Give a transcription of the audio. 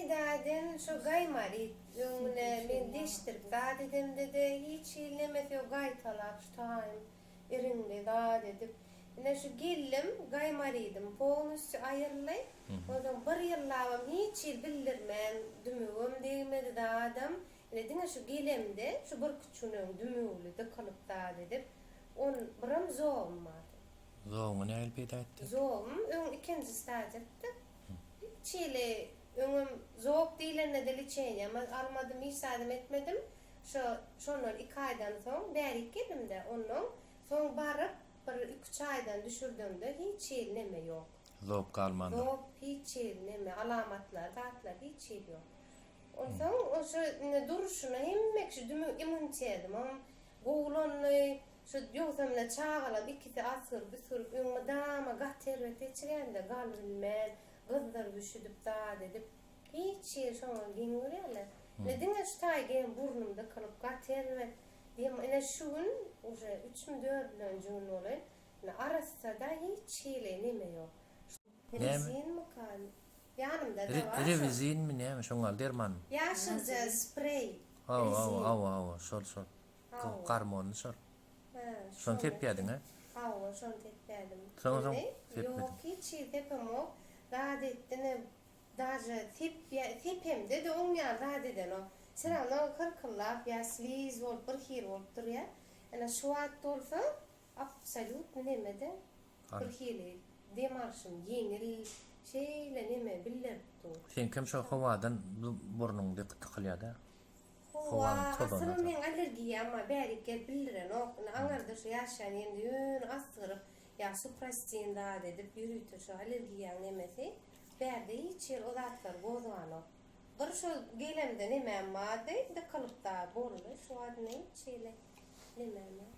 Peýda eden şo gaýmarit öňüne men deşdirip zat edemde-de hiç hili nemesi ýok gaýtalap şu taýym iriňli zat edip ine şu geldim gaýmaridim polnusýu aýyryldy onsoň bir ýyllabam hiç hili bildirmän dümewem degmedi zadam ine diňe şu gelemde şu birküç gün öň dümewli dykylyp zat edip on biram zobum bardy. Zobuňy nähili peýda etdi? Zobum öň ikinji stadiýadyda. Hiç hili öňem zob diýlende-de liçeniýam almadym, hiç zadam etmedim. Şo şondan iki aýdan soň bärik geldim-de, onnoň soň baryp bir iki-üç aýdan düşürdemde hiç hili neme ýok. Zob galmandyr. Zob hiç hili neme, alamatlary, zatlary hiç hili ýok. Onsoň oşo indi durşuna hemme kişi dümüw immunitetimem gowulandy. Şu ýogsam ine çagalam ikisi asgyryp-üsgürip öň mydama gaty erbet geçirýände galybilmän, gyzdyryp üşüdip zat edip, hiç ýeri şoňa geň görýärler. Ine diňe şu taý gelen burnum dykylyp gaty erbet diýem ine şu gün uje üçmi dördülenji gün bolaýyn ine arassada hiç hili neme ýok. Rezinmykan? Ýanymda-da bar şol. Rewizinmi näme şoň ýaly dermanmy? Ýaşylja spreý. Hawa hawa hawa hawa şol şol. Garmonly şol. Şony sepýädiň hä? Hawa, şony sepýädim. Soň soň sepmediň. Ýok, hiç hili sepemok. Zat etdine daže sepýä sepemde-de oň ýaly zat edenok. Wse rawno hyrkyllap ýa sliz bolup bir hili bolup durýa. Ine şu wagt bolsa absolýutny neme-de bir hili dem alşym ýeňil şeýle neme bildirip dur. Seňkem şo howadan burnuň dykylýa-da. Howa, asyl meň allergiýam bar, bärik gelip bildirenok. Indi aňarda şu ýaşaýan ýerimde ýöne asgyryp, ýa suprastin zat edip ýörite şu allergiýaň nemesi. Bärde hiç ýer o zatlar gozganok. Bir şo gelemde nemem bardy, dykylyp da boldy. Şu wagt indi hiç hili nemem ýok.